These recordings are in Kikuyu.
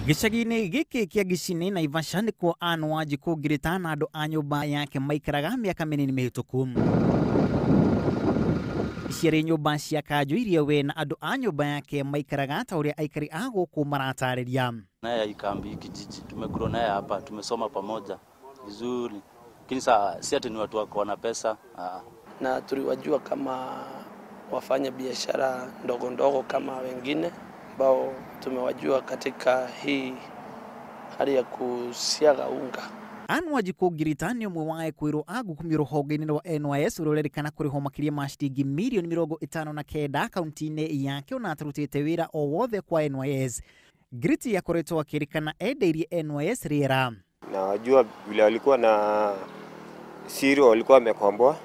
Gĩcagi-inĩ gĩkĩ kĩa Gĩcini Naivasha nĩkuo Ann Wanjikũ Ngirita na andũ a nyũmba yake maikaraga mĩaka mĩnini mĩhĩtũku. Ciarĩ nyũmba cia kanjũ iria we na andũ a nyũmba yake maikaraga ta ũrĩa aikari a gũkũ maratarĩria. Naye ikambi kijiji tumegrow naye hapa, tumesoma pamoja vizuri, lakini saa si ati ni watu wako na pesa. Na tuliwajua kama wafanya biashara ndogo ndogo kama wengine ambao tumewajua katika hii hali ya kusiaga unga. Ann Wanjikũ Ngirita nĩ ũmwe wa ekwĩrwo a ngukumio rũhonge-inĩ rwa NYS ũrĩa ũrerĩkana kũrĩhwo makĩria ma ciringi mirioni 59 kaunti-inĩ yake ona atarutĩte wĩra o wothe kwa NYS. Ngiriti akoretwo akĩrĩkana endeirie NYS rĩera. Na wajua vile walikuwa na siri walikuwa wamekomboa.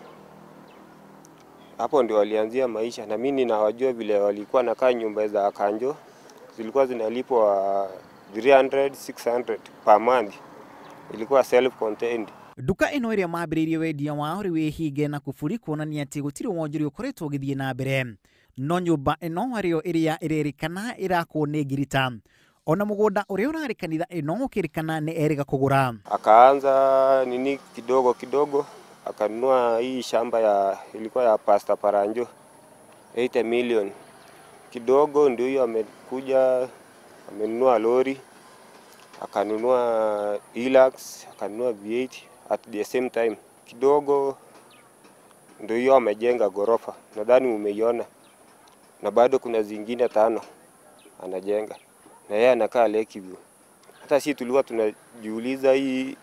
Hapo ndio walianzia maisha, na mimi ninawajua vile walikuwa nakaa nyumba za kanjo zilikuwa zinalipwa 300 600 per month, ilikuwa self contained. Nduka ĩno ĩrĩa mambĩrĩirie wendia wao rĩu ĩhinge na kuburi kuonania atĩ gũtirĩ wonjoria ũkoretwo ũgĩthiĩ na mbere. No nyũmba ĩno arĩyo ĩrĩa ĩrerĩkana ĩrakwo nĩ Ngirita. Ona mũgũnda ũrĩa ũrarĩ kanitha ĩno ũkĩrĩkana nĩ erĩga kũgũra. Akaanza nini kidogo kidogo akanunua hii shamba ya ilikuwa ya Pastor Paranjo 80 million. Kidogo ndio hiyo amekuja amenunua lori, akanunua Hilux, akanunua V8 at the same time. Kidogo ndio hiyo amejenga gorofa, nadhani umeiona, na bado kuna zingine 5 anajenga, na yeye anakaa Lakeview. Hata sisi tulikuwa tunajiuliza hii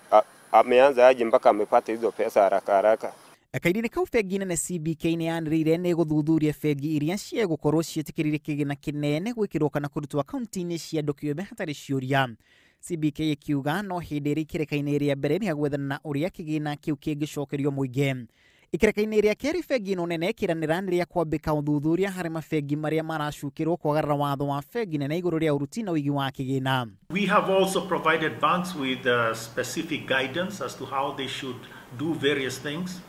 ameanza aje mpaka amepata hizo pesa haraka haraka. Kahinda-inĩ kau bengi nene CBK nĩ yanĩrĩire nĩ gũthuthuria bengi iria ciegũkorwo ciĩtĩkĩrire kĩgĩna kĩnene gwĩkĩrwo kana kũrutwo akaunti-inĩ cia andũ kĩũmbe hatarĩ ciũria. CBK ĩkiuga no hĩndĩ ĩrĩa ikereka-inĩ rĩa mbere nĩ gwethana na ũrĩa kĩgĩna kĩu kĩngĩcokerio mũingĩ. Ikereka-inĩ rĩa kerĩ bengi ĩno nene ĩkĩranĩra nĩ rĩa kwambĩka ũthuthuria harĩ mabengi marĩa maracukĩrwo kwagarara watho wa bengi nene igũrũ rĩa ũruti na ũigi wa kĩgĩna. We have also provided banks with specific guidance as to how they should do various things.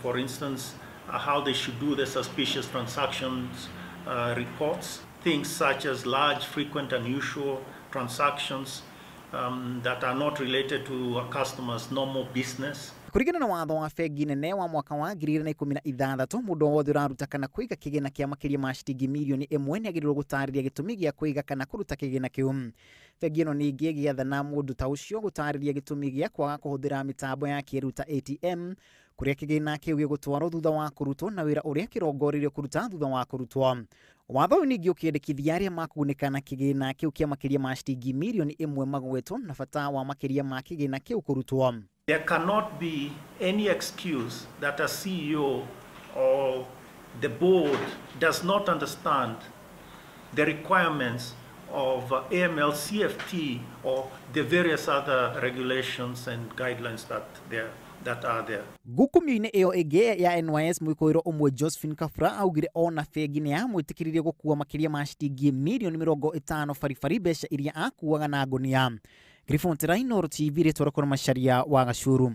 For instance, how they should do the suspicious transactions reports, things such as large, frequent, unusual transactions that are not related to a customer's normal business. Kũringana na watho wa bengi nene wa mwaka wa 2016, mũndũ o wothe ũraruta kana kũiga kĩgĩna kĩa makĩria ma ciringi mirioni 1 nĩ agĩrĩirwo gũtarĩria gĩtũmi gĩa kũiga kana kũruta kĩgĩna kĩu. Bengi ĩno ningĩ ĩgĩathana mũndũ ta ũcio gũtarĩria gĩtũmi gĩa kwaga kũhũthĩra mĩtambo ya kĩĩrĩu ta ATM kũrĩa kĩgĩna kĩu gĩgũtwarwo thutha wa kũrutwo na wĩra ũrĩa kĩrongoreirio kũruta thutha wa kũrutwo. Watho ũyũ ningĩ ũkĩendekithia arĩa makũgunĩka na kĩgĩna kĩu kĩa makĩria ma ciringi mirioni 1 magwetwo na bata wa makĩria ma kĩgĩna kĩu kũrutwo. There cannot be any excuse that a CEO or the board does not understand the requirements of AML, CFT, or the various other regulations and guidelines that are there. Ngukumio-inĩ ĩyo ĩngĩ ya NYS mwĩkũĩrwo ũmwe Josephine Kabura augire ona bengi nĩ yamwĩtĩkĩririe gũkua makĩria ma ciringi mirioni 50 baribari mbeca iria akuaga na ngũnia. Griffon Inooro TV rĩtwa rĩkorwo Macharia wa Gacuru.